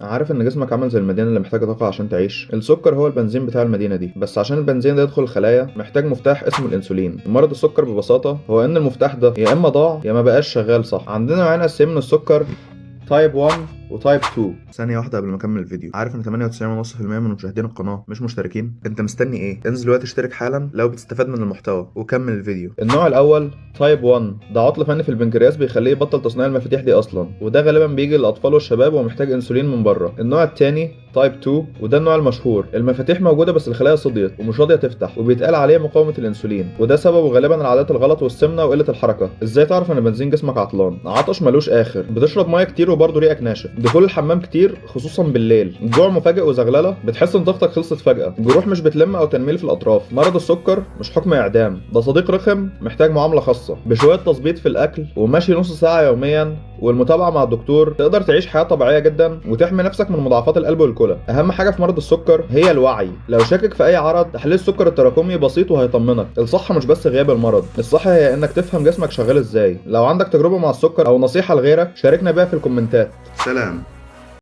عارف ان جسمك عامل زي المدينة اللي محتاجه طاقة عشان تعيش. السكر هو البنزين بتاع المدينة دي، بس عشان البنزين ده يدخل الخلايا محتاج مفتاح اسمه الانسولين. مرض السكر ببساطة هو ان المفتاح ده يا اما ضاع يا ما بقاش شغال صح. عندنا نوعين اساسيين من السكر، type 1 و type 2. ثانية واحدة قبل ما اكمل الفيديو، عارف ان 98.5% من مشاهدين القناة مش مشتركين؟ انت مستني ايه؟ انزل دلوقتي اشترك حالا لو بتستفاد من المحتوى وكمل الفيديو. النوع الاول type 1، ده عطل فني في البنكرياس بيخليه يبطل تصنيع المفاتيح دي اصلا، وده غالبا بيجي للاطفال والشباب ومحتاج انسولين من بره. النوع الثاني type 2، وده النوع المشهور، المفاتيح موجودة بس الخلايا صديت ومش راضية تفتح، وبيتقال عليه مقاومة الانسولين، وده سببه غالبا العادات الغلط والسمنه وقلة الحركة. ازاي تعرف ان بنزين جسمك عطلان؟ عطش ملوش اخر، بتشرب مية كتير وبرضه ريقك ناشف، دخول الحمام كتير خصوصا بالليل، جوع مفاجئ وزغلله، بتحس ان طاقتك خلصت فجاة، جروح مش بتلم او تنميل في الاطراف. مرض السكر مش حكم اعدام، ده صديق رخم محتاج معاملة خاصة، بشوية تظبيط في الاكل ومشي نص ساعة يوميا والمتابعة مع الدكتور تقدر تعيش حياة طبيعية جدا وتحمي نفسك من مضاعفات القلب والكلى. اهم حاجة في مرض السكر هي الوعي، لو شاكك في اي عرض تحليل السكر التراكمي بسيط وهيطمنك. الصحة مش بس غياب المرض، الصحة هي انك تفهم جسمك شغال ازاي. لو عندك تجربه مع السكر او نصيحة لغيرك شاركنا بيها في الكومنتات. سلام.